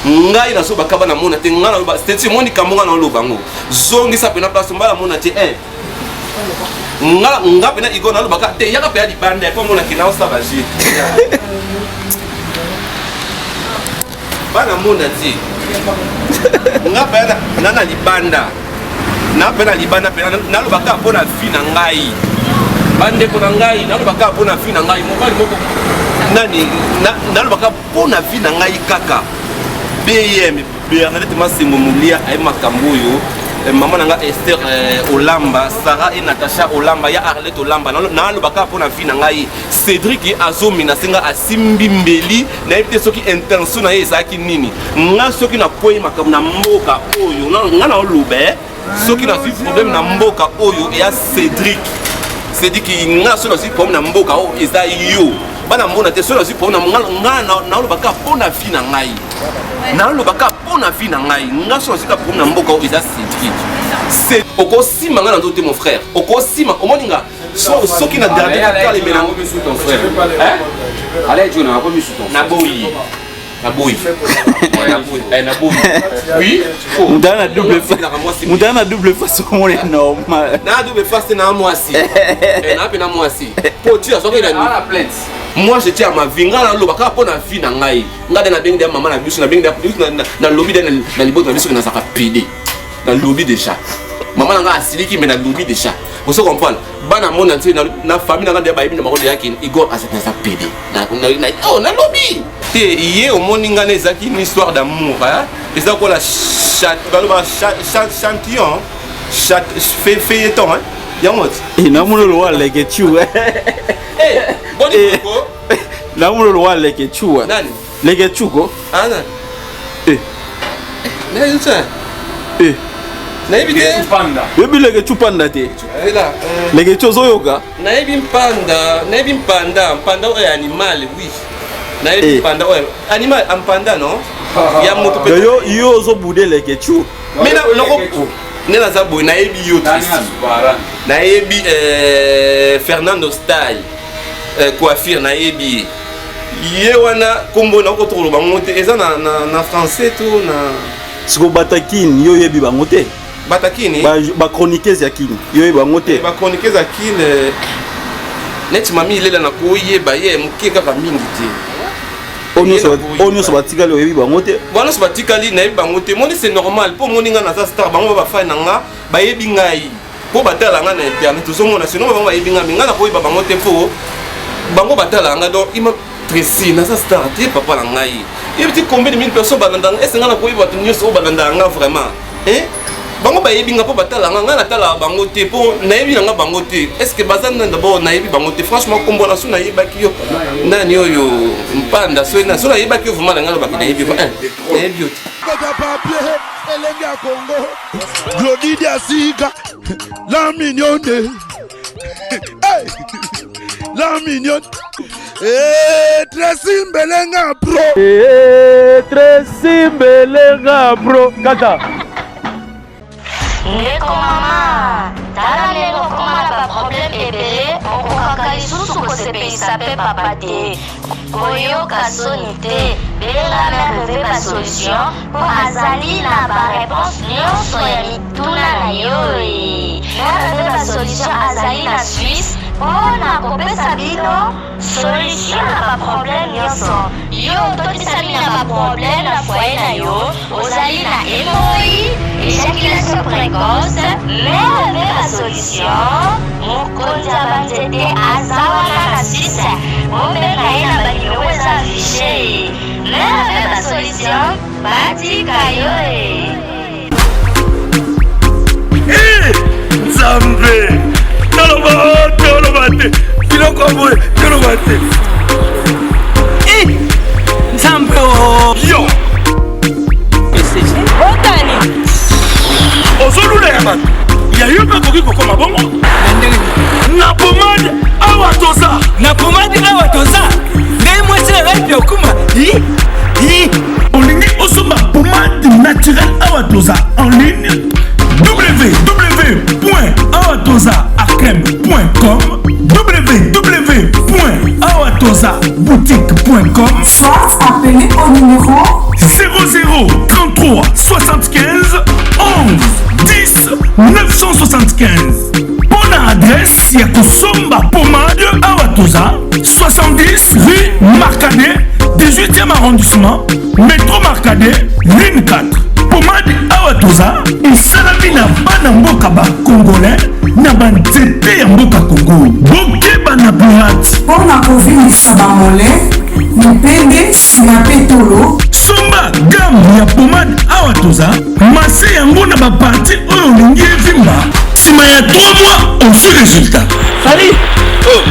Ngai nazobaka bana mona te, ngai naloba c'est moi likambo ngai naloba ngo. Zongisa pena place mbala mona te eh. Nga nga pena Igor nalobaka te yaka pena libanda po mona kina osala ba jeu. Bana mona te. Nga pena na na libanda. Na pena libanda pena nalobaka mpo na vie na ngai. Bandeko na ngai nalobaka mpo na vie na ngai mobali moko nani nalobaka mpo na vie na ngai kaka BM Bernadette Masengo Mulia aye makambo oyo eh, mama na nga Esther eh, Olamba Sarah et Natacha Olamba ya Arlette Olamba nalobaka mpo na vie na ngai Cédric azomenase nga asimbi mbeli nayebi te soki intention na ye ezalaki nini nga soki nakwei makambo na mboka oyo nga naoloba eh, soki nazwi problème na mboka oyo eya Cédric Cédric nga soki nazwi problème na mboka oyo eza yo bana mbona te soki nazwi problème nga naloba kaka mpo na vie na ngai naloba kaka mpo na vie na ngai nga soki nazwi kaka problème na mboka oyo eza Cédric okosima nga na nzoto te mon frère okosima omoni nga soki na garde calme na ton frère allez John akomi sous ton naboyi naboyi naboyi oui moto na double moto na double face omona normal na double face na mwasi na mpe na mwasi po ti azwaki na plainte moi je tiens à ma vie nga naloba kaka mpo na vie na ngai nga nde nabengi nde mama na biso nabengi nalobi nde na libota na biso nazalaka pede nalobi déjà mama na ngai asiliki mais nalobi déjà ozo comprendre bana mona nse na famille na ngai nde bayebi na bango deja ke Igor azalaki naza pede oh nalobi te ye omoni ngai na ezalaki une histoire d'amour eza kola baloba chantillon feuilleton yango ti namoni lokola leke chu boni namoni lokola leke chu nani leke chu ko ana eh nayebi te oyebi leke chu panda te leke chu ozoyoka nayebi mpanda nayebi mpanda mpanda oyo animal oui nayebi mpanda oyo animal mpanda non ya moto pe yo yo ozobude leke chu mais nako nde naza boye nayebi yo Tracy nayebi Fernando Style coiffure nayebi ye wana nkombo nakoki koloba bango te eza na français to na siko batakini yo oyebi bango te batakini bachroniqueuse ya kini yo oyebi bango te bachroniqueuse ya kini neti mami ilela na koyeba ye moke kaka mingi te oyo nyonso batikali oyebi bango te bango nyonso batikali nayebi bango te moni c'est normal mpo omoni ngai naza star bango bafai na nga bayebi ngai mpo batala nga na internet ozomona sinon bango bayebi ngai me ngai nakoyeba bango te mpo bango batala nga donc ima Tracy naza star te papa na ngai yebi ti combien de mille personnes balanda nga ese ngai nakoyeba bato nyonso oyo balanda nga vraiment hein bango bayebi nga mpo batala nga ngai natalaka bango te mpo nayebi na nga bango te est ce que baza nani d'abord nayebi bango te franchement kombo na so nayebaki yo nani oyo mpanda so so nayebaki yo vraiment na ngai lobaki nayebi yo nayebi yo te elenge ya Congo Glody Diasika la mignonne hey! la mignonne hey, Tracy Mbelenga bro hey, Tracy Mbelenga bro kaka ndeko mama tala ndenge okoma na baproblème ebele okokaka lisusu kosepelisa mpe papa te koyoka soni te benga mère ve basolution mpo azali na bareponse nyonso ya mituna na yo e mère ve basolution azali na Suisse mpo na kopesa bino solution na baproblème nyonso yo ototisami na baproblème na foyer na yo ozali na hémorroïde éjaculation précoce mère ve basolution mokonzi ya banzete aza wana na Suisse bobenga ye na banimero eza affiché mère ve basolution batika yo e Nzambe toloba toloba te biloko ya boye toloba te Nzambe o yo otani ozolula ya bato ya yo mpe akoki kokoma bongo na ndenge na pomade awa toza na pomade awa toza ngai mwasi na ngai mpe okuma olingi osomba pomade naturelle awa toza en ligne www.awatozaakrem.com www.awatozaboutique.com Soit appelez au numéro 00 975. Mpo na adresse ya kosomba pomade awa toza 70 rue Marcadet 18e arrondissement metro Marcadet ligne 4. Pomade awa toza esalami na bana mboka ba congolais na banzete ya mboka Congo. Bokeba na pirate. Mpo na kovimbisa ba mollets, mipende, sima mpe tolo. Somba gamme ya pomade awa toza masse yango na ba partie oyo olingi evimba sima ya 3 mois ozwi resultat. Salut! Oh.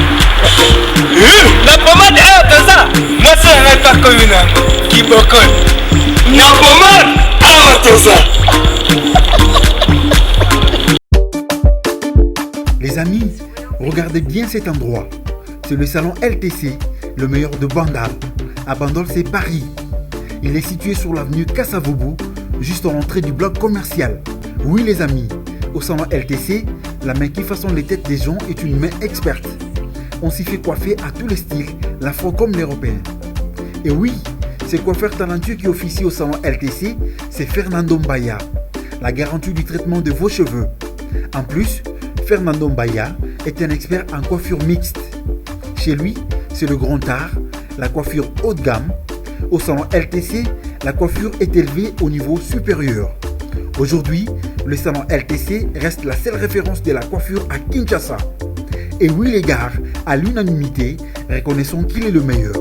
Na pomade awa toza mwasi na ngai mpe akomi na yango kibokol na pomade awa toza. Les amis, regardez bien cet endroit. C'est le salon LTC, le meilleur de Bandal. À Bandol, c'est Paris. Il est situé sur l'avenue Kasavubu, juste à l'entrée du bloc commercial. Oui les amis, au salon LTC, la main qui façonne les têtes des gens est une main experte. On s'y fait coiffer à tous les styles, l'afro comme l'européen. Et oui, ce coiffeur talentueux qui officie au salon LTC, c'est Fernando Mbaya, la garantie du traitement de vos cheveux. En plus, Fernando Mbaya est un expert en coiffure mixte. Chez lui, c'est le grand art, la coiffure haut de gamme. Au salon LTC, la coiffure est élevée au niveau supérieur. Aujourd'hui, le salon LTC reste la seule référence de la coiffure à Kinshasa. Et oui les gars, à l'unanimité, reconnaissons qu'il est le meilleur.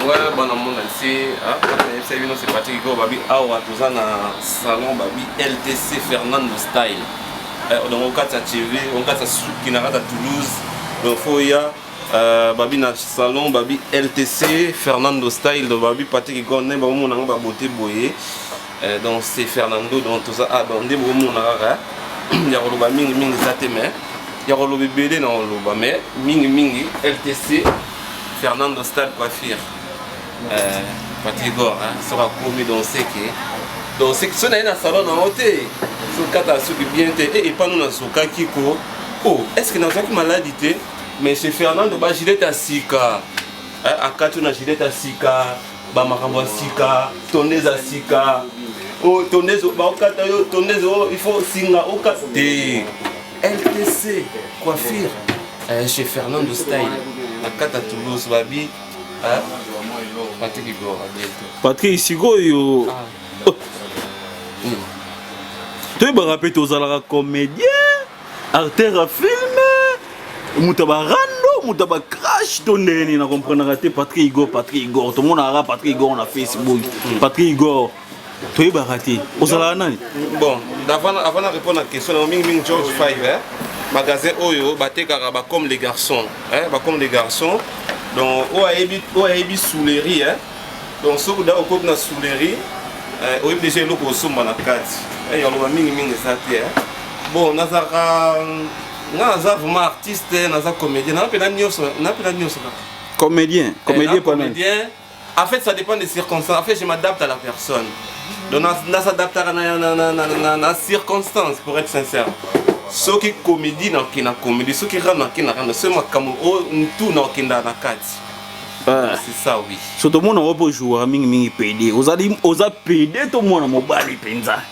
Ouais, bana monde entier, hein, nayebisa bino c'est Patrick Go babi awa toza na salon babi LTC Fernando Style. Eh, donc okati ya TV, okati ya suki na kati ya Toulouse. Donc faut ya euh, babi na salon babi LTC Fernando Style donc babi Patrick Go ne ba mona ngo ba beauté boye. Euh, donc c'est Fernando donc toza ah donc nde bomona kaka ya koloba mingi mingi eza te mais ya koloba ebele na koloba mais mingi mingi LTC Fernando Style Coiffure euh, Patrick Gore hein, soki akomi donc c'est que donc c'est que soki naye na salon na yango te soki kata soki bien te e epano nazokaki ko oh est ce que nazwaki maladi te mais chez Fernando ba gilete ya sika akati na gilete ya sika ba makambo ya sika tondeuse ya sika oh tondeuse baokata yo tondeuse oh il faut singa okata te LTC coiffure eh, chez Fernando Style na kata Toulouse babi hein? Patrick Igor à bientôt. Patrick sikoyo ah. oh. Toyebaka mpe tozalaka comédien acteur ya film moto ya barando moto ya bacrash to ndenge nini na comprenaka te patrik igor patrik igor tomonaka patrik igor na facebook patrik igor toyebaka te ozalaka nani bon avant, avant na répondre na question na mingi mingi george 5 eh? magasin oyo batekaka ba comme les garçons eh? ba comme les garçons donc oyo ayebi oyo ayebi soulerie eh? donc soki da okoti na soulerie eh, oyebi deja eloko osomba na kati eh, yaloba mingi mingi eza te eh? Bon nazalaka nga naza vraiment artiste naza comédien naza mpena nyonso naza mpena nyonso kaka comédien comédien eh, comédien en fait ça dépend des circonstances en fait je m'adapte à la personne donc nas'adaptaka na, na, na, na, na, na circonstance pour être sincère soki comédie naoke na comédie soki rando nake na rando soki makambo oyo ntu naokenda na kati ah. c'est ça oui so tomona opo ojouaka mingimingi pede ozali oza pede to mwana mobali mpenza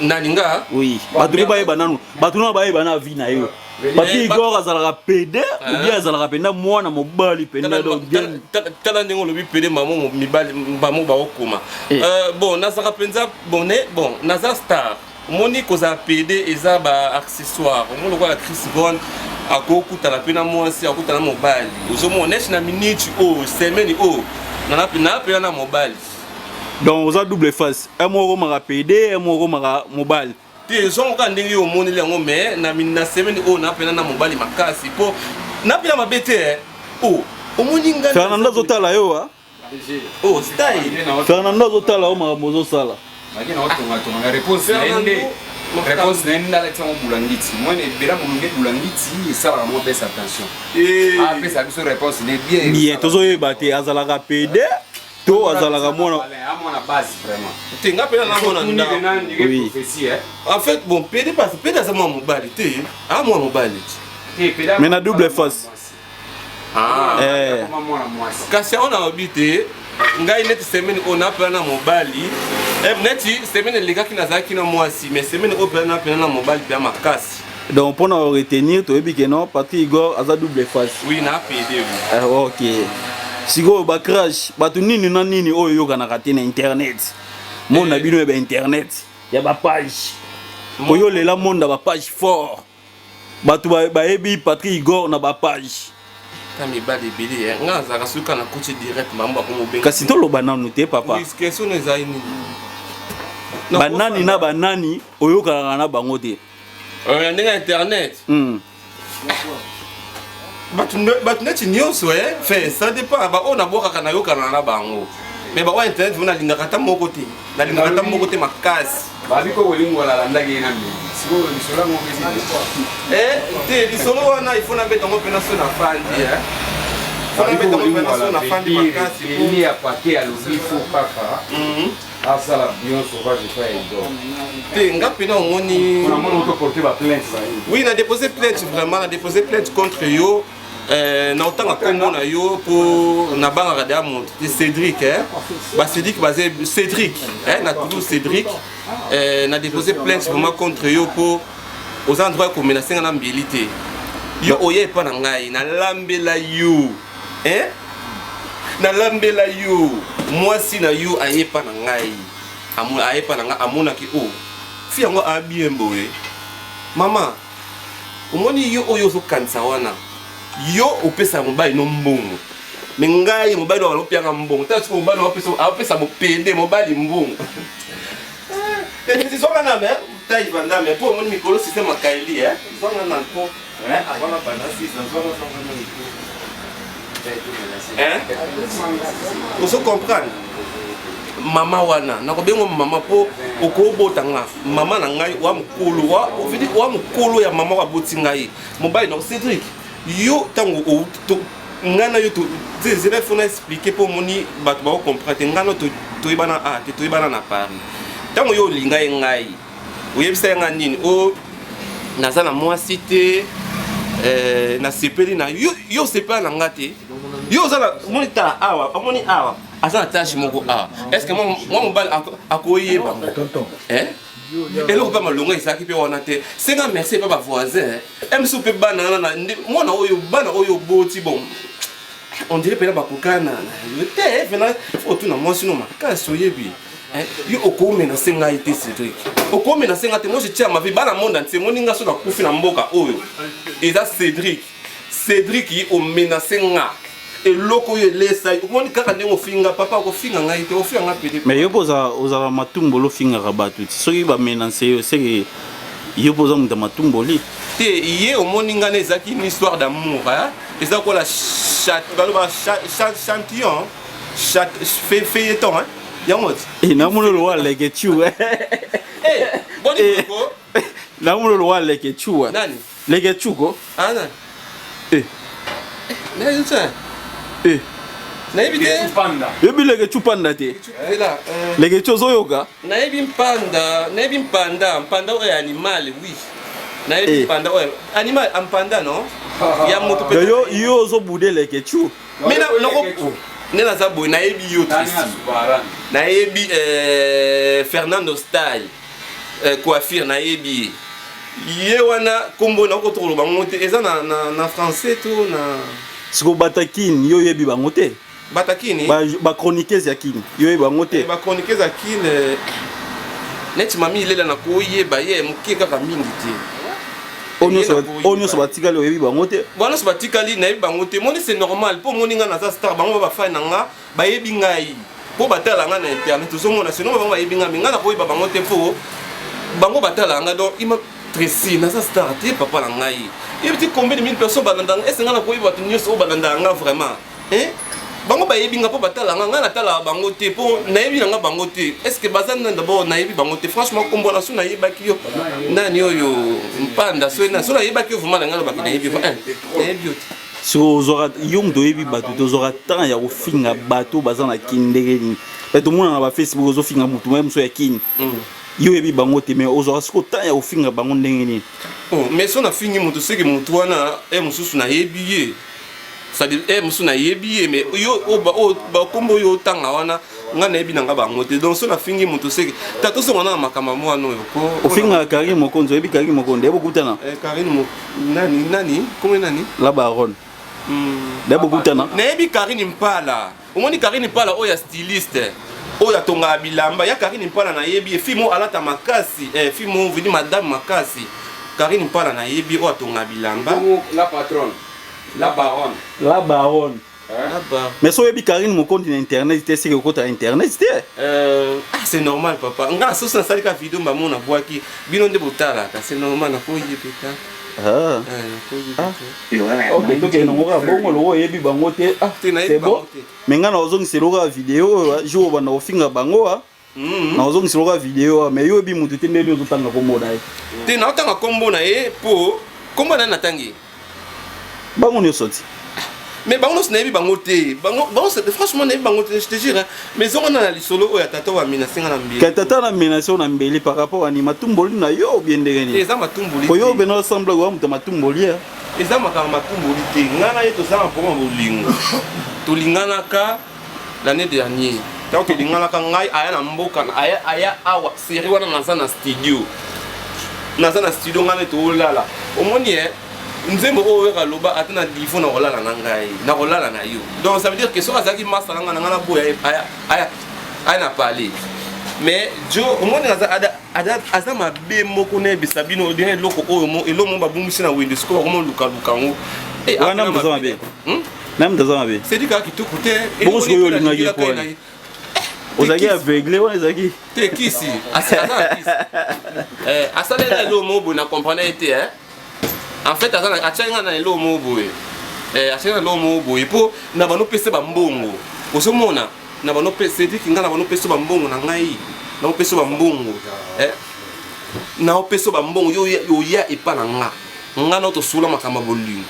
nani nga oui bato nde bayeba nanu bato nanu bayeba na vie na yo papi igor azalaka pede ou bien azalaka mpenza mwana mobali mpenza donc bien tala ndenge olobi pede mamo mibali mamo baokoma eh. euh, bon nazalaka mpenza bon ne bon naza star omoni kozala pede eza ba accessoire omoni lokola chris brown akokutana mpe na mwasi akokutana na mobali ozomona neti na minute oyo semaine oyo na na mobali donc oza double face un moko okomaka pede un moko okomaka mobali te ezongo kaka ndenge yo omoneli yango mais na, na semaine oyo napena na mobali makasi mpo napena mabe te eh. o oh, omoni ngai fernando azotala yo a oh style fernando azotala yo makambo ozosala Réponse na ye nde alakisa yango bulangiti. Mwana ebela molunge bulangiti esalaka mwa baisse attention. Apesa biso réponse ne bien. Bien, tozoyeba te azalaka pede to azalaka mwana mwana base vraiment. Te nga pena na mwana ndako. Oui. En fait, bon, pede parce pede aza mwana mobali te. Ah mwana mobali. Mais na double face. Ah. Eh. Kasi yango nalobi te ngai neti semaine oyo napela na mobali eh, neti semaine elekaki nazalaki na mwasi mais semaine oyo pela napela na mobali mpe ya makasi. Donc mpona retenir, toyebi ke non, Patrick Igor aza double face. Oui, na pede, oui. Eh, ok, sikoyo bacrash bato nini na nini oyo oyokanaka te na internet, monde na bino ya bainternet, ya bapage oyo lela, monde ya bapage fort, bato bayebi Patrick Igor na bapage. Ta mibali ebele eh. Ngai nazalaka soki kaka nakoti direct, bango bakomobenga. Kasi toloba nanu te, papa. Oui, question no ezali nini? Banani na banani oyokanaka na bango te? Na ndenge ya internet? Bato neti nyonso, eh, fe ça dépend. Baoyo nabwakaka, nayokana na bango, mais baoyo internet vo nalingaka ata moko te, nalingaka ata moko te makasi. Babiko bolingo alandaki ye na mbeli, sikoyo lisolo yango opesi? Eh, te, lisolo wana il faut nabeta yango mpena so nafandi, eh. Faut nabeta yango mpena so nafandi makasi. Peni ya pake alobi fo kaka asala bien sauvage epai ya Igor. Te, nga mpena omoni. Namoni otoporte baplainte. Oui, na déposé plainte, vraiment na déposé plainte contre yo. Na otanga nkombo na yo mpo nabangaka deya moto te. Cédric, eh? Bacédric baze Cédric, eh? Na Toulouse, Cédric, na déposé plainte vraiment contre yo mpo oza na droit ya komenacer nga na mbeli te. Yo oya epa na ngai, nalambela yo, eh? Nalambela yo, mwasi na yo ayepa na ngai, ayepa na ngai, amonaki o fi yango abien boye. Mama, omoni yo oyo ozokanisa wana, yo opesa mobali no mbongo, me ngai mobali oyo alopianga mbongo. Tala soki mobali aopesa mopende mobali mbongo zwanga na me tai vandame mpo omoni mikolo système akaeli zwanga na mpo avant banda sisa zwanga zwanga na mikolo, ozo comprendre mama wana nakobengo mama mpo okobota nga mama na ngai wa mokolo wa mokolo ya mama oyo aboti ngai mobali na Cédric. Yo ntango ngai na yo, zela, faut na expliquer mpo omoni bato bakocomprendre te. Ngai no toyebana a te, toyebana na Paris. Ntango yo olinga ye ngai, oyebisa ye ngai nini? O naza na mwasi te, nasepeli na yo. Yo osepela na nga te. Yo oza na omoni, tala awa, omoni awa aza na tache moko awa. Est ce que mwa mobali akoyeba eloko mpe malongo ezalaki mpe wana te? Senga merci epa bavoisin mso mpe bana wana, mwana oyo, bana oyo oboti. Bon, on dirait mpena bakokana na yo te. Pena otuna mwasi no makasi, oyebi yo okomenacer ngai te. Cédric, okomenacer ngai te. Moi, je tiens ma vie. Bana monde entier moni nga so nakufi na mboka oyo eza Cédric. Cédric, omenacer nga, eloko oyo elesa omoni kaka ndenge ofinga papa, okofinga ngai te, ofinga nga pede. Mais yo mpo ozala matumboli, ofingaka bato ti soki bamenacer yo, seke yo mpo oza moto ya matumboli. Te, ye omoni ngai na ezalaki une histoire d'amour, eza kola baloba chantillon, feuilleton yango. Ti namoni lokola leke chu. Boni? Namoni lokola leke chu. Nani? Leke chu ko. Nani? Eh. Nayebi te. Eh. Nayebi te. Yobi leke chu panda te? Leke chu, ozoyoka? Nayebi mpanda, nayebi mpanda, mpanda oyo ya animal, oui, nayebi mpanda oyo animal, mpanda non ya moto. Yo yo ozobude leke chu. Mais nde naza boye, nayebi yo Tracy, nayebi Fernando Style coiffure, nayebi ye wana. Nkombo nakoki koloba bango te, eza na français to na Siko batakini, yo oyebi bango te? Batakini? Bachroniqueuse ya kini, yo oyebi bango te? Bachroniqueuse ya kini neti mami ilela, na koyeba ye moke kaka, mingi te. Oyo nyonso batikali, oyebi bango te? Bango nyonso batikali, nayebi bango te. Moni, c'est normal mpo omoni ngai naza star, bango ba bafani na nga bayebi ngai mpo batala ngai na internet, ozomona. Sinon bango bayebi ngai, me ngai nakoyeba bango te mpo bango batala ngai. Donc ima Tracy, naza star te, papa na ngai. Yebi ti combien de mille personnes balandanga? Ese ngai nakoyeba bato nyonso oyo balandaka nga vraiment, hein? Bango bayebi nga mpo batala nga, ngai natalaka bango te mpo nayebi na nga bango te. Est ce que baza nani d'abord? Nayebi bango te franchement. Kombo na so nayebaki yo nani oyo mpanda so na so nayebaki yo vraiment na ngai lobaki nayebi yo, nayebi yo te. Sikoyo ozwaka yo moto oyebi bato te, ozwaka temps ya kofinga bato baza na kini ndenge nini? Pe tomona na bafacebook ozofinga motu moye mosusu ya kini, yo oyebi bango te, mais ozwaka sikoyo temps ya kofinga bango ndenge nini? Oh, mais so nafingi moto, seke motu wana e mosusu nayebi ye, c'est-à-dire e mosusu nayebi ye, mais yo bakombo oyo otanga wana, ngai nayebi na nga bango te. Donc so nafingi moto, seke ta tosonga na makambo ya mwana oyo ko. Ofingaka Karine Mokonzi, oyebi Karine Mokonzi, yebi okutana? Eh, Karine nani nani kombo nani? La baronne. Daye bokutana? Nayebi Karine Mpala. Omoni Karine Mpala oyo ya styliste oyo atongaka bilamba ya Karine Mpala, nayebi ye. Fille mo alata makasi, eh, fille mo vidi madame makasi. Karine Mpala nayebi, oyo atongaka bilamba. La patronne, la baronne. La baronne. Mais so oyebi Karine Mokonzi na internet te, seke okota na internet te. Ah, c'est normal papa. Nga soso nasali ka video mbamo nabwaki bino nde botalaka, c'est normal nakoyebeka. Ah. Ok, tokende nango kaka bongo loko oyebi bango te. Ah, c'est bon, mais ngai nazongisela kaka video oyo jour obanda kofinga bango. Ah, nazongisela kaka video oyo, mais yo oyebi motu te, ndeni ozotanga kombo na ye? Te, naotanga kombo na ye mpo kombo na ye natangi. Bango nyonso ti. Mais bango nyonso nayebi bango te. Bango franchement nayebi bango te, je te jure. Mais zonga na lisolo oyo ya tata oyo amenace nga na mbeli. Ka tata na menace na mbeli par rapport ani matumboli na yo bien ndenge nini? Eza matumboli. Po yo beno ensemble wa mutu matumboli ya. Eza makambo matumboli te. Nga na ye tozala mpona bolingo, tolinganaka l'année dernière. Ntango tolinganaka, ngai aya na mboka, aya awa série wana, naza na studio, naza na studio, ngai nde toolala. Omoni e nzembo oyo oyaka aloba ata na niveau na kolala na ngai, na kolala na yo. Donc ça veut dire que soki azalaki masa na ngai na ngai naboya aya na palais. Mais jo omoni aza mabe moko, nayebisa bino odire eloko oyo eloko mo babungisi na wende, sikoyo bakoma lukaluka yango. Wana moto aza mabe na moto aza mabe. Cédric kaka kitoko te. Bongo sikoyo olingaki po ozalaki aveugle wana ezalaki? Te, kisi aza na kisi, asaleli eloko moko boye na comprendre ye te. En fait atiaki nga na eloko moko boye, atiaki na eloko moko boye mpo na bano pesa bambongo. Ozomona na bano Cédric, nga na bano pesa bambongo na ngai, naopesa bambongo, naopesa bambongo, yo oya epa na nga, nga na tosula makambo ya bolingo.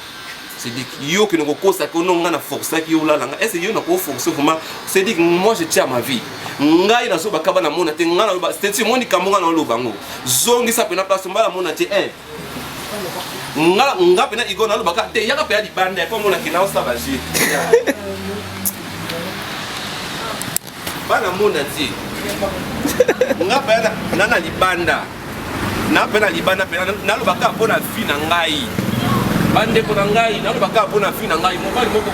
Cédric, yo okende kokosaki ono nga na forçaki yo olala nga. Est-ce yo nakoforce vraiment? Cédric, moi je tiens à ma vie. Ngai nazobaka bana mona te. Ngai naloba, c'est moni kambo nga naloba ngo zongisa mpena place mbala mona te. Nga nga mpena Igo nalobaka te, yaka mpe ya libanda ya mpo omonaki naosala baje bana mona te. Nga mpe na na libanda, na mpe na libanda mpe nalobaka mpo na vie na ngai. Bandeko na ngai, nalobaka mpo na vie na ngai. Mobali moko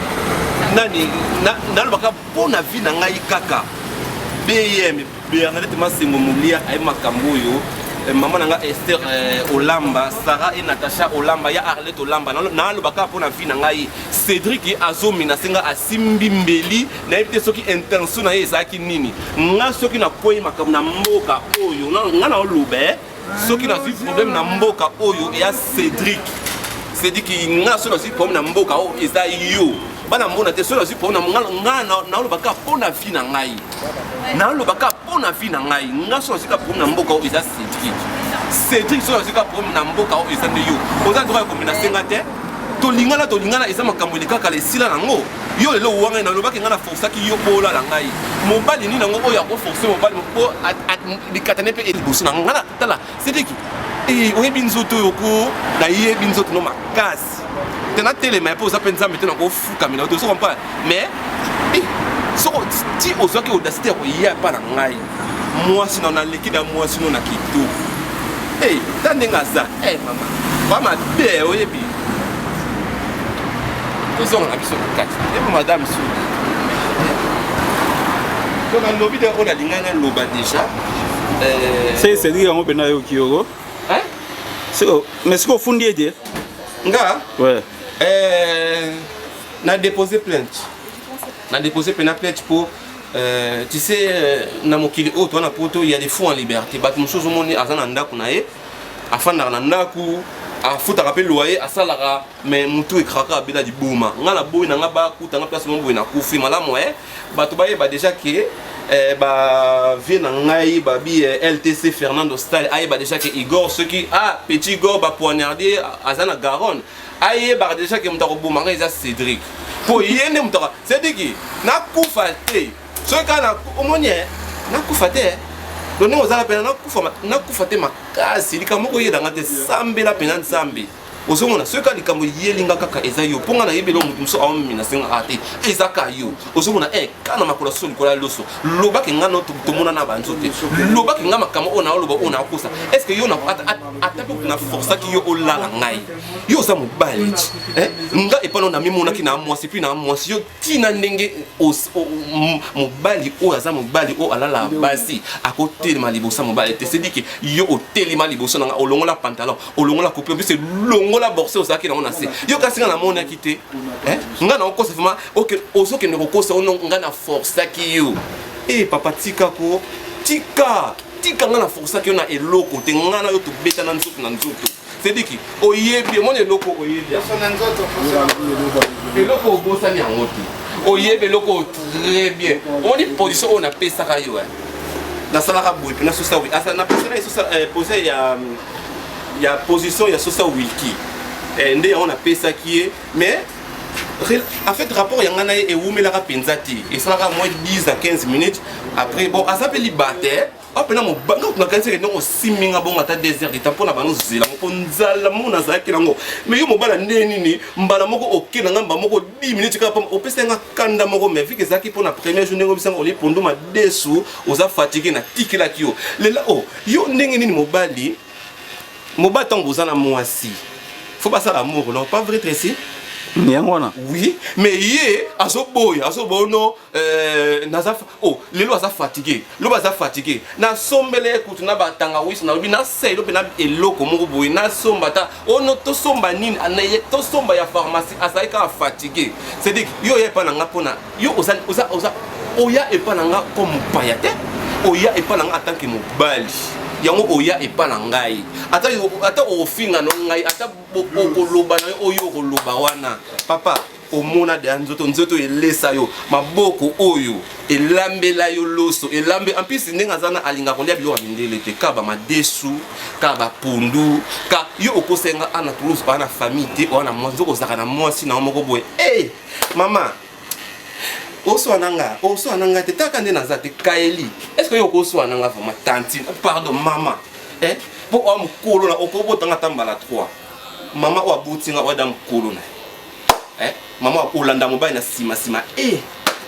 nani, nalobaka mpo na vie na ngai kaka. Bm Bernadette Masengo Molia ayebi makambo oyo. Mama na nga Esther Olamba, Sarah et Natacha Olamba, ya Arlette Olamba, nalobaka mpo na vie na ngai. Cédric azomenace nga, asimbi mbeli, nayebi te soki intention na ye ezalaki nini. Nga soki nakwei makambo na mboka oyo, nga naoloba, soki nazwi problème na mboka oyo eya Cédric. Cédric, nga soki nazwi problème na mboka oyo eza yo, bana mbona te. Soki nazwi problème, nga nalobaka mpo na vie na ngai, nalobaka mpo na vie na ngai. Nga soki nazwi ka problème na mboka oyo eza Cédric. Cédric, soki nazwi ka problème na mboka oyo eza nde yo. Oza droit ya komenace nga te. Tolingana, tolingana, eza makambo elekaka esila nango. Yo lelo owangai, nalobaki ngai naforsaki yo mpo olala ngai. Mobali nini yango oyo akoforce mobali mpo likatane mpe liboso na ngai? Tala Cédric, oyebi nzoto oyo ko nayebi nzoto no makasi te. Natelema mpe oza mpe nzambe te, nakofukamela te, ozo comprendre. Mais soko ti ozwaki audacité ya koya epa na ngai, mwasi na naleki na mwasi no na kitoko, ta ndenge aza mama ba mabe. Oyebi, tozonga na biso na kati ebo madame Suki. To nalobi de oyo nalingai naloba déjà. Se Cédric yango mpena ayoki yoko, mais sikoyo ofundi ye te? Nga? Ouais. Na déposé plainte, na déposé mpena plainte mpo tu sais, na mokili oyo toza na poto, il y a des fous en liberté. Bato mosusu omoni aza na ndako na ye, afandaka na ndako. Afutaka mpe loyer, asalaka, mais mutu ekraka, abela liboma. Nga na boyi na nga bakuta nga place moko boye, nakufi malamu. Bato bayeba déjà ke ba vie na ngai babi LTC Fernando Style, ayeba déjà ke Igor, soki ah petit Igor bapoignarde, aza na Garonne, ayebaka déjà ke moto akoboma ngai eza Cédric, mpo ye nde moto. Cédric, nakufa te. Soki kaka omoni nakufa te, donc ndenge ozala mpena nakufa te makasi. Likambo moko oyelanga te, sambela mpena Nzambe. Ozomona, soki kaka likambo eyelinga kaka eza yo, mpo nga nayebi eloko moto mosusu aomina sengaka te, eza ka yo. Ozomona ka na makolo so likolo ya loso, lobaki nga no tomona na banzo te, lobaki nga makambo oyo naoloba, oyo nakosa. Est ce que yo ata mpe na forçaki yo olala ngai? Yo oza mobali ti nga epai no namimonaki na mwasi, puis na mwasi yo ntina ndenge mobali oyo aza mobali oyo alala basi akotelema liboso ya mobali te. C'est-à-dire que yo otelema liboso na nga, olongola pantalon, olongola coupe, biso longola borse ozalaki nango na se. Yo kasi nga namonaki te, nga na okosa vraiment. Ozokende kokosa ono nga na forçaki yo. E papa, tika ko, tika, tika. Nga na forçaki yo na eloko te. Nga na yo tobeta na nzoto na nzoto. C'est-à-dire que oyebi, omoni eloko, oyebi eloko, obosani yango te. Oyebi eloko très bien. Omoni position oyo napesaka yo, nasalaka boye mpena sosa, napesaka ye position ya position ya sosa wilki nde yango napesaki ye. Mais en fait, rapport ya ngai na ye ewumelaka mpenza te, esalaka moins 10 à 15 minutes. Après, bon, aza mpe libate apena mobanga. Nakanisi ndenge osiminga bongo ata 2 heures de temps mpo na bango zela ngo, mpo nzala moko nazalaki nango. Mais yo mobala nde nini? Mbala moko oke na nga, mbala moko 10 minutes kaka opesa nga kanda moko. Mais vu que ezalaki mpo na premier jour, ndenge obisanga olie pondu madesu, oza fatigué, natikelaki yo. Lela o yo ndenge nini? Mobali, mobali, ntango boza na mwasi, faut basala amour, non? Pas vrai, Tracy? Yango wana. Oui, mais ye azoboya, azoboya no naza oh, lelo aza fatigué, lobi aza fatigué. Nasombele ye kutu na batangawisi, nalobi naselo mpe na eloko moko boye, nasomba ata ono tosomba nini, tosomba ya pharmacie, azali kaka fatigué. C'est-à-dire yo oya epa na nga mpona yo oza, oza, oza oya epa na nga comme mopaya te, oya epa na nga en tant que mobali. Yango oya epa na ngai, ata okofinga no ngai, ata okoloba na yo oyo okoloba wana, papa, omona deya nzoto, nzoto elesa yo, maboko oyo elambela yo loso, elambe. En plus, ndenge aza na alingaka kolia biloko ya mindele te, kaka bamadesu, kaka bapundu. Ka yo okosenga ana Toulouse, oya na famille te, oya na mwasi, nzoko ozalaka na mwasi na yo moko boye. E mama, oswana nga, oswana nga te, taka nde naza te. Kaeli, est ce que yo okoswana nga vraiment? Tantine, pardon, mama, eh? Mpo oya mokolo na okobotanga ata mbala 3. Mama oyo abuti nga, oya mokolo na ye, eh? Mama, olanda mobali na nsima nsima e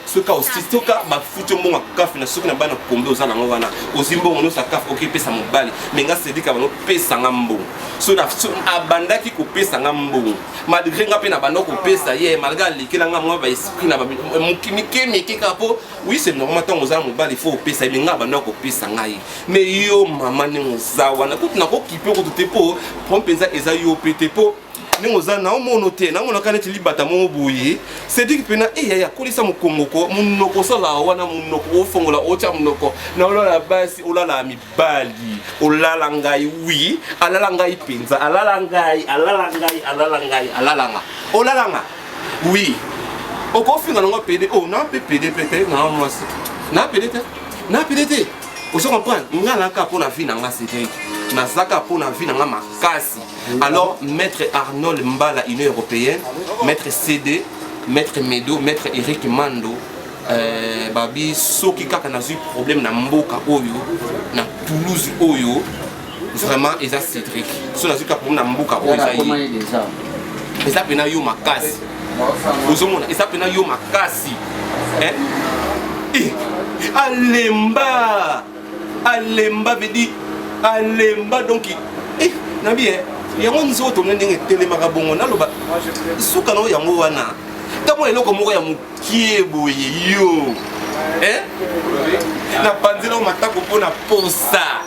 soki soka bafuti mbongo ya kafe na soki na bana kombe oza nango wana, ozwi mbongo nyonso ya kafe, oki epesa mobali. Me nga Cédric bango pesanga mbongo, so abandaki kopesa nga mbongo malgré nga mpe na banda kopesa ye, malgré alekela nga mwa baesprit na mike mike kaka. Mpo oui, c'est normal, ntango oza mobali, faut opesa ye. Me nga abanda kopesa ngai. Mais yo mama, ndenge oza wana, kutu nakokipe kutu te, mpo po mpenza eza yo mpe te, mpo ndenge oza naomono te, namonaka neti libata moko boye. Cédric mpena eyaya kolisa mokongo ko monoko osalaka wana, monoko ofongola, otya monoko na olala basi, olala mibali, olala ngai. Oui, alala ngai mpenza, alala ngai, alala ngai, alala ngai, alala nga, olala nga. Oui, okofinga nango pédé o na mpe pédé mpe te na mwasi na pédé te, na pédé te. Ozo comprendre nga naka mpo na vie na nga, Cédric, nazaka mpo na vie na nga makasi. Alors maître Arnold Mbala, Union européenne, maître CD, maître Medo, maître Eric Mando, babi soki kaka nazwi problème na mboka oyo, na Toulouse oyo, vraiment eza Cédric. So nazwi kaka problème na mboka oyo, eza ye, eza mpena yo makasi. Ozomona, eza mpena yo makasi, eh? Eh, alemba, alemba vedi, alemba. Donc eh, nabi eh, yango nzoto na ndenge etelemaka bongo, naloba suka nango yango wana. Ntango eloko moko ya mokie boye yo, eh? Napanzela matako mpo na posa.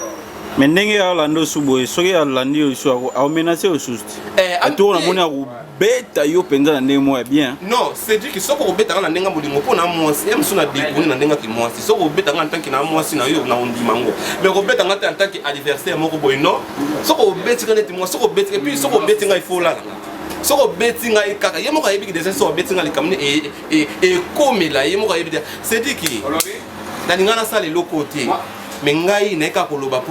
Mais ndenge alanda osu boye, soki alandi yo lisusu akomenace yo lisusu te. Atoko namoni akobeta yo mpenza na ndenge moko ya bien. Non, Cédric, soki okobeta nga na ndenge ya bolingo mpo na mwasi ye mosusu na dekone na ndenge ya kimwasi, soki okobeta nga en tant que na mwasi na yo na ondima yango, mais okobeta nga te en tant que adversaire moko boye, non. Soki obeti nga neti mwasi, soki obeti, et puis soki obeti nga il faut olala nga. Soki obeti ngai kaka ye moko ayebi deja, soki obeti nga likambo nini ekomela ye moko ayebi deja. Cédric, nalinga nasala eloko te, mais ngai naye kaka koloba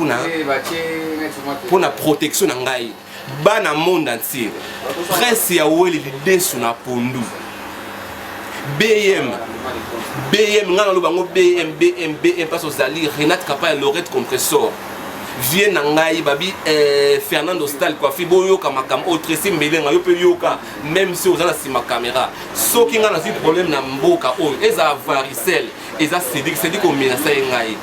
mpona protection na ngai. Bana monde entier, presse ya wele lidesu na pondu, BM BM, ngai naloba yango BM BM BM, parce ozali Renate Kapa ya Lorette Compressor, vie na ngai babi Fernando Stal Coiffi, boyoka makambo oyo Tracy Mbelenga, yo mpe yoka, même si oza na nsima caméra. Soki ngai nazwi problème na mboka oyo, ezala varicelle, eza Cédric. Cédric, omenasa ye ngai,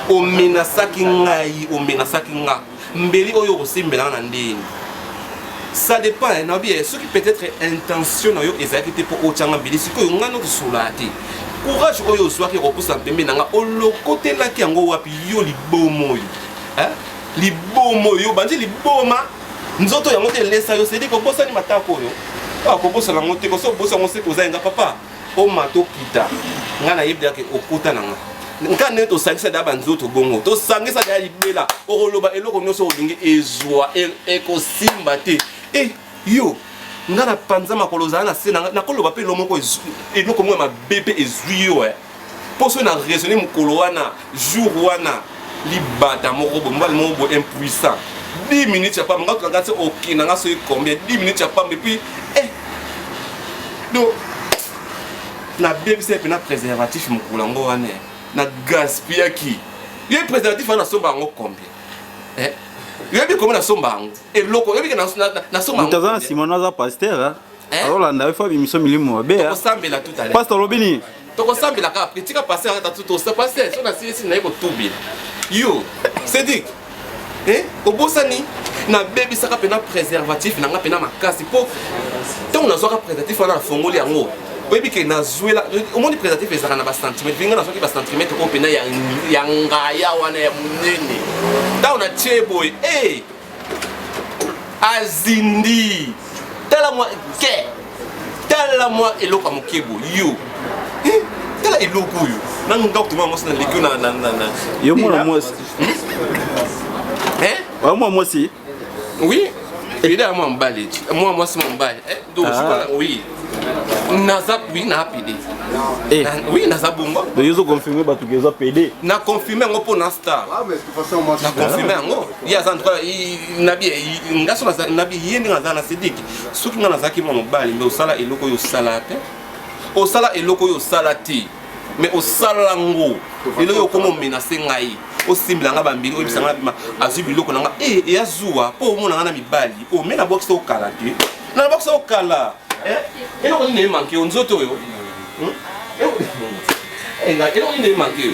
omenasaki ngai, omenasaki nga mbeli oyo okosimbelanga na ndeni. Ça dépend, nayebi soki peut-être intention na yo ezalaki te mpo otyanga mbeli. Sikoyo ngai nokosolaa te, courage oyo ozwaki kopusa pembe na nga, olokotelaki yango wapi? Yo libomo oyo, libomo oyo bandi liboma nzoto yango te elesa yo. Cédric, obosani matako oyo, kobosana yango te, koso obosa yango seke oza yenga papa omata okita. Ngai nayebi yake okota na nga nka ndenge tosangisa deya banzoto bongo, tosangisa deya libela. Okoloba eloko nyonso olingi, ezwa ekosimba te. E yo nga na panza makolo, ozala na se nakoloba mpe eloko moko, eloko moko ya mabe mpe ezwi yo. Mpo soki na raisonne mokolo wana, jour wana, libata moko boye, mobali moko boye impuissant, 10 minutes ya pamba, nga tolanga ti okenda nga soki combien, 10 minutes ya pamba, et puis donc nabebisa mpe na préservatif mokolo yango wana, na gaspillaki ye préservatif wana. Nasomba yango combien? Yoyebi combien nasomba yango? Eloko oyebi ke nasomba. Moto aza na nsima no aza pasteur, azolanda yo, fo abimiso milimo mabe. Tokosambela tout à l'heure. Pasteur, olobi nini? Tokosambela kaka après. Tika pasteur ata tosa pasteur so nasilisi naye kotubela yo. Cédric, obosani nabebisaka mpena préservatif na nga mpena makasi, mpo ntango nazwaka préservatif wana, nafongoli yango, oyebi ke nazwela, omoni préservatif ezalaka na bacentimètre, vinga nazwaki bacentimètre oyo mpena ya ngaya wana ya monene. Ntango natie boye, e azindi, tala mwa ke, tala mwa eloko ya moke boye yo, tala eloko oyo nanu nga kotuma mwasi na leki na Yo mwana mwasi, mwa mwasi. Oui, eda ya mwa mobali, mwa mwasi, mwa mobali. Donc oui, naza, oui, na pédé, oui, naza bongo. Donc yo ozoconfirme bato ke eza pédé? Na confirme yango mpo na star, na confirme yango. Ye aza droit nabi nga so nabi ye ndenge aza na Cédric. Soki nga nazalaki mwa mobali, mbe osala eloko oyo osala te, osala eloko oyo osala te, mais osala yango lelo oyo okoma omenace ngai, osimbela nga bambili, oyebisa nga bima azwi biloko na nga e eya zuwa mpo omona nga na mibali o me nabwakisa okala te, nabwakisa okala. Eloko nini emanke yo nzoto oyo? Eloko nini emanke yo?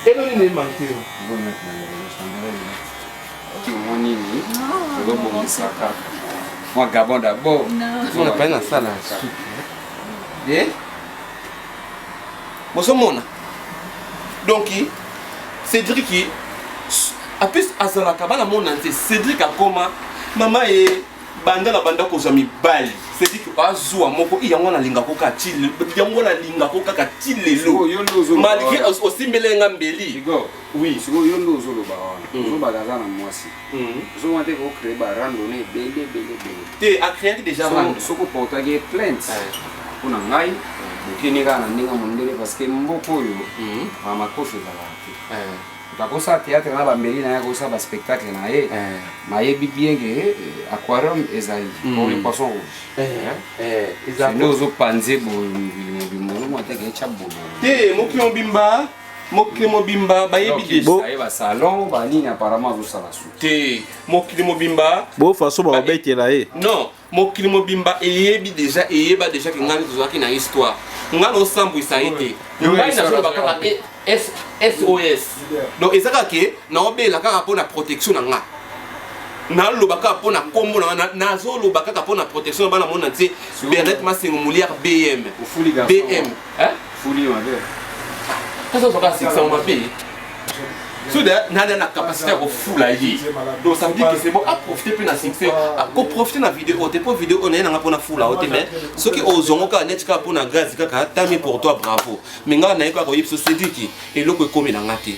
Eloko nini emanke yo? Nini ozobongisa kaka mwa Gabon d'abord? Pai nasala supu, bozomona. Donc Cédric apesi azalaka bana mona nte. Cédric akoma mama ye banda na banda kozwa mibali. Cédric azwa moko yango nalingako kaka ti yango, nalingako kaka ti lelo, malgré osimbele nga mbeli. Oui, sikoyo yo nde ozoloba wana, ozobaka aza na mwasi, ozomona te kocrée barandone ebele ebele ebele. Te, acréaki déjà rando. Soki oportaki plainte mpona ngai, okende kaka na ndenge ya mondele, parce que mboka oyo bamakofi ezalaka te. Moto akosala théâtre na bambeli na ye, akosala baspectacle na ye, nayebi bien ke aquarium ezali pour les poissons rouges. Nde ozopanze boye mokili mobimba, ozomona te ke etya bololo. Te, mokili mobimba, mokili mobimba bayebi déjà basalon banini, apparemment azosala su. Te, mokili mobimba. Bo façon bakobetela ye. Non, mokili mobimba eyebi déjà, eyeba déjà ke ngai tozalaki na histoire. Ngai naosambwisa ye te, ngai nazoloba kaka SOS. Donc eza kaka ke naobela kaka mpo na protection na nga, naloba kaka mpo na nkombo na nga, nazoloba kaka mpo na protection na bana mona ntie. Bernard Masengo Molière, BM BM. Fuli mabe. Kasi ozwaka sikisa mabe. Soki nada na capacité ya kofula ye, donc ça veut dire que c'est bon, aprofite mpe na succès, koprofite na video oyo te, mpo video oyo naye nanga mpona fula yo te. Mais soki ozongo kaka neti kaka mpona grâce kaka, tami pour toi, bravo. Mais ngai naye kaka koyebi so Cédric, eloko ekomi na nga te,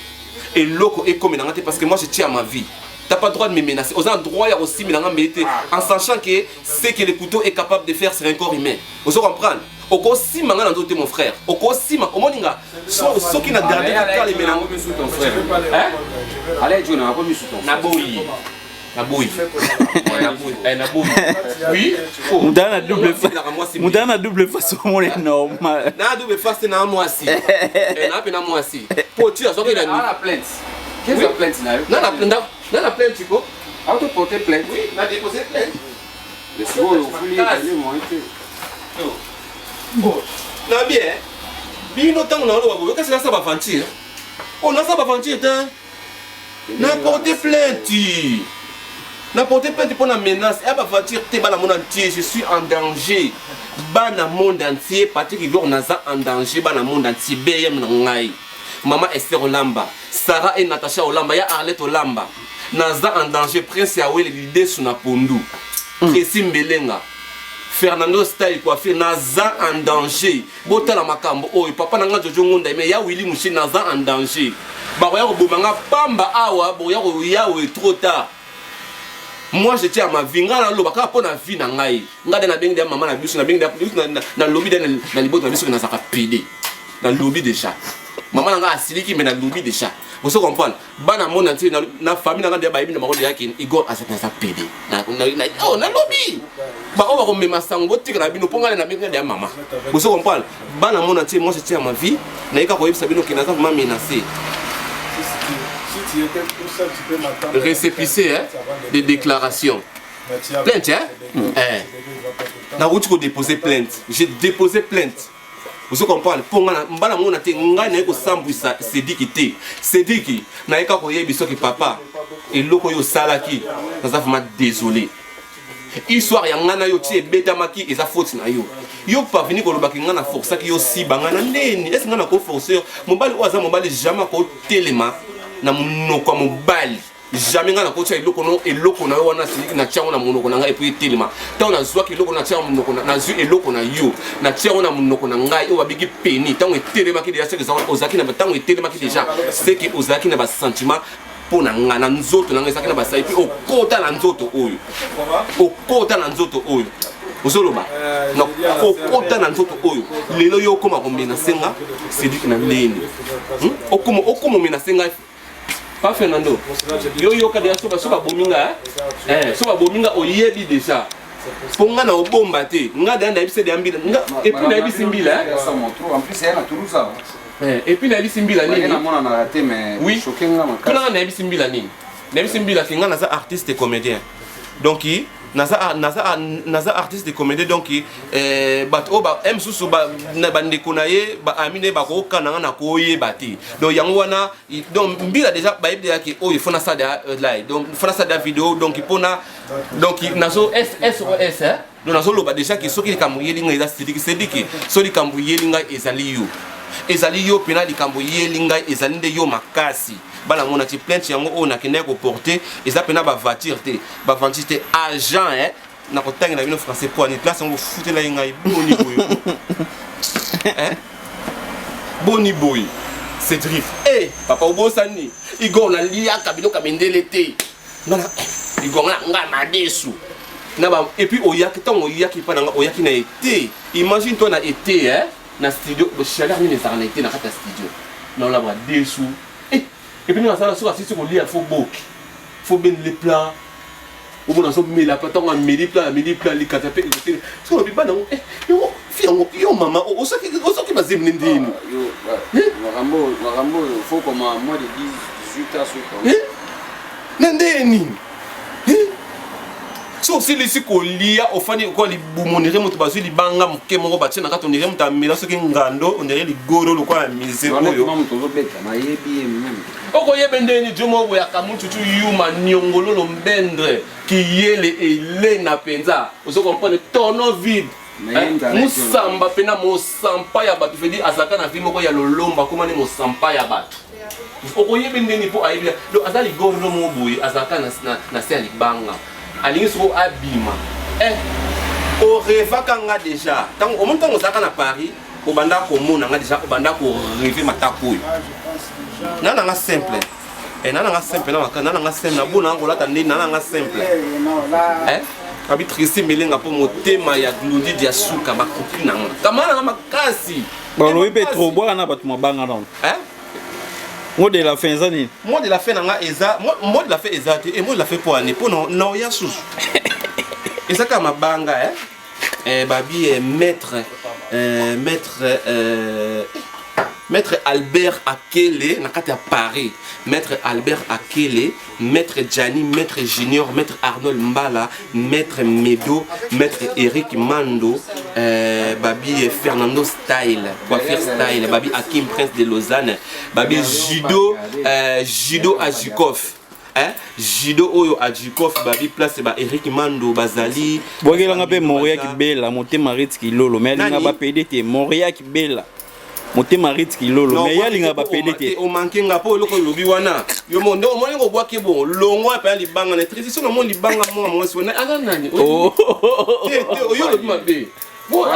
eloko ekomi na nga te, parce que moi je tiens à ma vie. T'as pas droit de me menacer. Oza droit ya kosimela nga mbeli te, en sachant que ce que le couteau est capable de faire sur un corps humain. Ozo comprendre? Okosima nga na nzoto te, mon frère. Okosima, omoni nga soki na garde calme na ton frère. Allez, John, akomi sous ton. Naboyi, naboyi, naboyi, oui. Moto na double face, moto na double face, omoni normal. Na double face te, na mwasi, na mpe na mwasi po ti azwaki na na plainte. Qu'est-ce que plainte na yo? Na na plainte, na na plainte ko. Auto porter plainte? Oui, na déposé plainte. Mais sikoyo ofuli ebele moyen te. Na bien bino, ntango naloba boye, kasi nasa baventure oyo, nasa baventure te. Na porte plainte, na porte plainte mpo na menace ya baventure te. Bana monde entier, je suis en danger. Bana monde entier, Patrick Igor naza en danger. Bana monde entier, BM na ngai, mama Esther Olamba, Sarah et Natacha Olamba, ya Arlette Olamba, naza en danger. Prince Yawele Lidesu na pondu, Tracy Mbelenga, Fernando Style Coiffure, naza en danger. Botala makambo oyo, papa na nga Jojo Ngunda me ya Willi Mushi, naza en danger. Bakoya koboma nga pamba awa, boya koya oyo trop tard. Moi je tiens à ma vie. Ngai naloba kaka mpo na vie na ngai. Ngai nde nabengi nde mama na biso, nabengi nalobi nde na libota na biso ke nazalaka pédé. Nalobi déjà, mama na ngai asiliki, mais nalobi déjà, ozo comprendre? Bana monde entier na famille na ngai nde bayebi na bango deya ke Igor azalaki, naza pédé. Nalobi, baoyo bakomema sango, botika na bino, mpo ngai nabengi nde ya mama. Bozo comprendre? Bana monde entier, moi je tiens à ma vie. Nayeka koyebisa bino ke naza vraiment menacé. Récépissé, hein, de déclaration plainte, hein? Eh. Nauti kodéposer plainte, j'ai déposé plainte, ozo comprendre? Mpo nga mbala mona te, ngai naye kosambwisa Cédriki te. Cédriki, nayeka koyebi soki papa, eloko oyo osalaki, naza vraiment désolé. Histoire ya ngai na yo ti ebetamaki, eza faute na yo. Yo parveni kolobaki ngai na forçaki yo siba ngai na ndeni. Ese ngai nakoforce yo? Mobali oyo aza mobali, jamais akotelema na monoko ya mobali. Jamais ngai nakotia eloko no, eloko na yo wana siliki, natia yango na monoko na ngai et puis etelema. Ntango nazwaki eloko, natia yango monoko, nazwi eloko na yo, natia yango na monoko na ngai, oyo babiki pénis, ntango etelemaki déjà, seke ozalaki na, ntango etelemaki déjà, seke ozalaki na basentiment mpo na ngai na nzoto na ngai, ezalaki na basai mpe okota na nzoto oyo, okota na nzoto oyo ozoloba, okota na nzoto oyo. Lelo yo okóma komenacer nga Cédrik na ndeni, okóma omenacer ngai. Pa Fernando, yo yoka deja, so babomi nga, so babomi nga, oyebi deja, mpo nga na obomba te. Nga deja nayebisi deja Mbila, et puis nayebisi Mbila, et puis nayebisi Mbila nini? Oui, tuna nga, nayebisi Mbila nini? Nayebisi Mbila ke nga naza artiste comédien. Donc naza artiste comédien, donc bato oyo mosusu, bandeko na ye, baami na ye, bakokana nga na koyeba te. Donc yango wana, donc Mbila déjà bayebi déjà ke oyo faut nasala live, donc faut nasala vidéo, donc mpona, donc nazo SOS, hein? Donc nazoloba déjà ke soki likambo eyeli ngai, eza Cédriki. Cédriki, so likambo eyeli ngai, ezali yo, ezali yo mpena. Likambo eyeli ngai, ezali nde yo makasi. Bana mona ti plainte yango oyo nakendaki koporter, eza mpena baventure te, baventure te. Agent, eh, nakotangela bino français po ani place yango bofutela ye ngai. Boni boye, eh? Boni boye, Cédric? Eh, papa, obosani Igor, naliaka biloko ya mindele te. Ngana Igor, nga nga madesu na ba. Et puis oyaki, ntango oyaki mpa na nga, oyaki na été. Imagine toi na été, eh? Na studio, chaleur nini ezalaka na été na kati ya studio? Naolabaka desu, eh! Et puis nasala soki asisi kolia, faut boki, faut bendele plat, omona azomela plat. Ntango ameli plat, ameli plat, likata mpe ekotele. Soki olobi bana yango, yango fi yango, yo mama osoki bazemi ne ndeni. Makambo oyo faut koma moins de 18 ans soki. Na ndenge nini? So osilisi kolia, ofandi kokola libumu, ondire moto bazwi libanga moke moko batie na kati, ondire moto amela soki ngando, ondire ligoro lokola ya mise oyo. Moto ozobeta, nayebi ye meme. Okoyeba ndeni jo moko boyaka mututu yuma niongololo mbendre kiyele elena mpenza, ozo comprendre? Tono vide musamba mpena, mosampa ya bato. Fedi azalaka na vie moko ya lolomba, akomani mosampa ya bato. Okoyebi ndeni mpo ayebi. Donc aza ligordo moko boye, azalaka na se ya libanga. Alingi soko abima. Eh, orevaka nga déjà. Tango omoni ntango ozalaka na Paris, obanda komona nga déjà, obanda koreve matako oyo. Na nanga simple. Eh, na nanga simple na maka, na nanga simple na bona kolata nde na nanga simple. Eh? Abi Tracy Melenga mpo motema ya Glody ya suka bakoki na nga. Kamana na makasi. Balobi mpe trop bwaka na bato mabanga nano. Eh? Mot de la fin eza nini? Mot de la fin na nga eza mot de la fin eza te. Et mot de la fin po ane po na oya susu. Eza kaka mabanga eh. Eh, babi eh, maître eh, maître eh, maître Albert Akele na kati ya Paris. Maître Albert Akele, maître Gianni, maître Junior, maître Arnold Mbala, maître Medo, maître Eric Mando, babi Fernando Style, coiffure style, babi Hakim Prince de Lausanne, babi Judo, Judo Ajikov. Hein? Judo oyo Ajikov, babi place ba Eric Mando, bazali. Bwakelanga pe Moria Kibela, motema Ritz Kilolo, mais alinga ba PD te, Moria Kibela. Motema Ritz Kilolo, mais yalinga ba PD te. O manque nga po eloko lobi wana. Yo mo ndo omoni ko bwaki bon, longwa pe libanga na transition na mon libanga mo mwasi wana aza nani? Oh. Te te oyo lobi mabe. Bo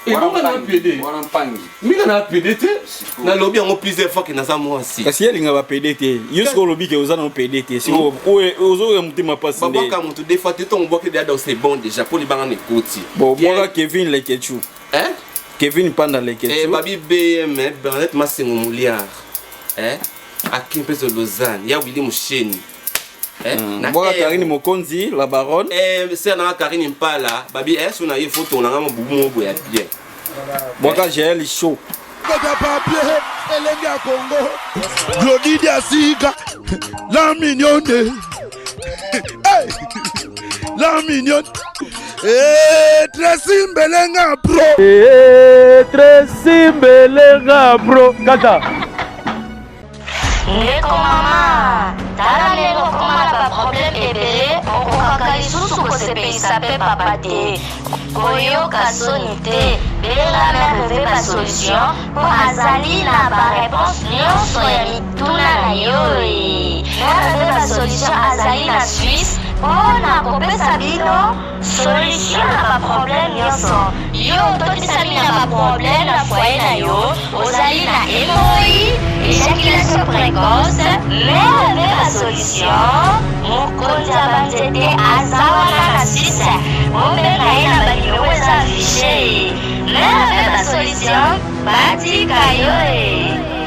ebonga na PD. Wana mpangi. Minga na PD te. Na lobi yango plusieurs fois que naza mwasi. Kasi yalinga ba PD te. Yo siko lobi ke oza na PD te. Siko ozo ya motema pasi nde. Babwaka mutu des fois te tongo bwaki déjà donc c'est bon déjà po libanga na ekoti. Bon bwaka Kevin Lekechu. Hein? Kevin Panda Lekechu. Eh babi BM eh, Bernadette Masengo Mouliard. Eh? Akim Pezo Lausanne, ya Willy Musheni. Eh? Na Bwaka air. Karine Mokonzi, la baronne. Eh, sœur na Karine Mpala, babi eh so na ye photo na nga bubu mo boya bien. Bwaka Jaël Show. Kota papier, elenge ya Congo. Glody Diasika, la mignonne. Hey! La mignonne. Eh, Tracy Mbelenga bro. Eh, Tracy Mbelenga bro. Kata. Ndeko mama, tala ndenge okoma na baproblème ebele, okokaka lisusu kosepelisa mpe papa te. Koyoka soni te, benga mère Veve ba solution mpo azali na ba réponse nyonso ya mituna na yo. Mère Veve ba solution azali na Suisse mpo na kopesa bino solution na ba problème nyonso. Yo ototisami na ba problème na foyer na yo, ozali na hémorroïde, éjaculation précoce, mère Veve ba solution, mokonzi ya banzete aza wana na Suisse, bobenga ye na ba numéro eza affiché. Mère Veve ba solution, batika yo e.